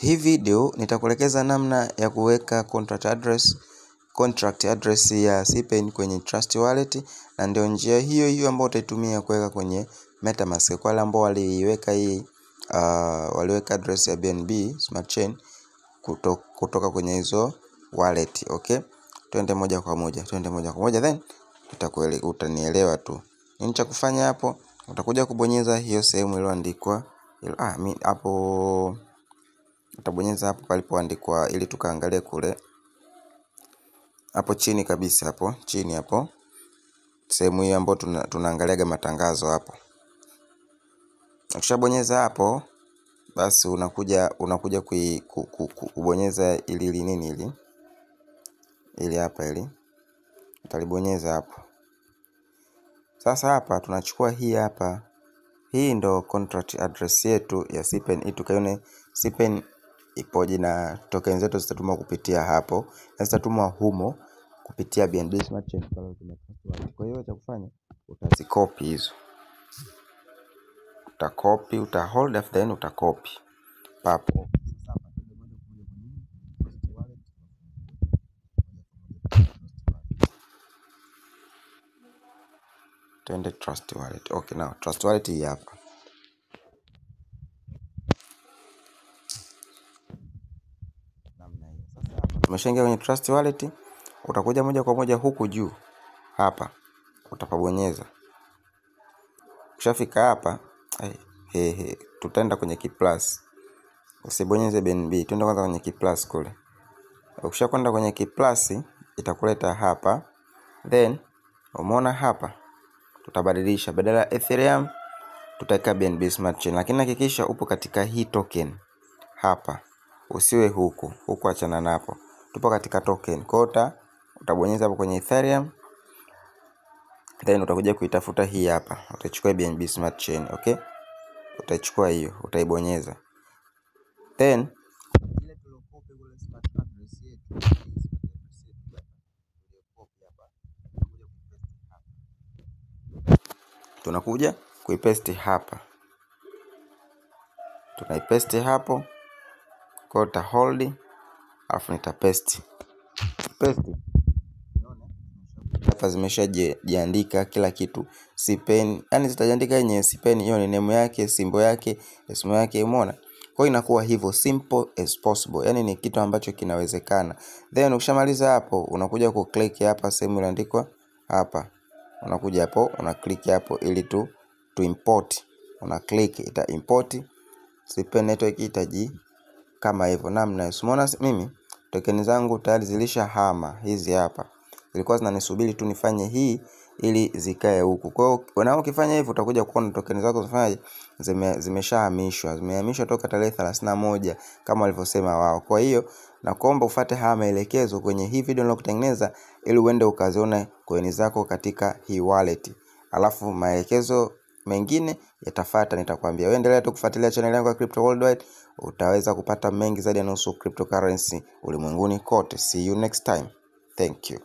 Hii video nitakuelekeza namna ya kuweka contract address ya Cpen kwenye Trust Wallet, na ndio njia hiyo hiyo ambayo utaitumia kuweka kwenye MetaMask. Kwa wale ambao waliiweka hii waliweka address ya BNB Smart Chain kutoka kwenye hizo wallet. Okay, twende moja kwa moja, then utanielewa tu. Nini cha kufanya hapo? Utakuja kubonyeza hiyo sehemu iliyoandikwa hapo, utabonyeza hapo palipoandikwa ili tukaangalie kule hapo chini kabisa, hapo chini hapo sehemu hiyo ambayo tunaangaliaga matangazo hapo. Ukishabonyeza hapo, basi unakuja kubonyeza ili nini ili hapa ili utalibonyeza hapo. Sasa hapa tunachukua hii hapa, hii ndo contract address yetu ya Cpen. Tukaione Cpen ipoje na token zetu zitatumwa kupitia hapo na zitatumwa humo kupitia BNB Smart Chain. Kwa hiyo cha kufanya utazicopy hizo, utacopy, utahold then utacopy papo. Twende Trust Wallet. Okay, now Trust Wallet hii hapa. Tumeshaingia kwenye Trust Wallet, utakuja moja kwa moja huku juu hapa utapabonyeza. Ukishafika hapa tutaenda kwenye key plus. Usibonyeze BNB, twende kwanza kwenye key plus kule. Ukishakwenda kwenye key plus itakuleta hapa, then umeona hapa tutabadilisha, badala ya Ethereum tutaweka BNB Smart Chain, lakini hakikisha upo katika hii token hapa, usiwe huku huku, achana napo, tupo katika token. Kwa hiyo utabonyeza hapo kwenye Ethereum, then utakuja kuitafuta hii hapa, utachukua BNB Smart Chain. Okay, utachukua hiyo, utaibonyeza, then ile tuliokopi kule smart address yetu, tunakuja kuipaste hapa, tunaipaste hapo. Kwa hiyo hold alafu nitapaste paste. Hapa zimeshajiandika kila kitu Cpen, yani zitajiandika yenyewe Cpen, hiyo ni name yake, symbol yake, ismu yake, umeona. Kwa hiyo inakuwa hivyo simple as possible, yani ni kitu ambacho kinawezekana. Then ukishamaliza hapo unakuja ku click hapa sehemu iliyoandikwa hapa, unakuja hapo una click hapo ili tu import, una click ita import Cpen network itaji kama hivyo namna. Umeona mimi token zangu tayari zilishahama, hizi hapa zilikuwa zinanisubiri tu nifanye hii ili zikae huku. Kwa hiyo na ukifanya hivyo utakuja kuona token zako zifanyaje, zimeshahamishwa, zimehamishwa toka tarehe 31 kama walivyosema wao. Kwa hiyo nakuomba ufuate haya maelekezo kwenye hii video nilokutengeneza ili uende ukazione coin zako katika hii wallet. Alafu maelekezo mengine yatafuata, nitakwambia. Wewe endelea tu kufuatilia channel yangu ya Crypto Worldwide, utaweza kupata mengi zaidi yanayohusu cryptocurrency ulimwenguni kote. See you next time. Thank you.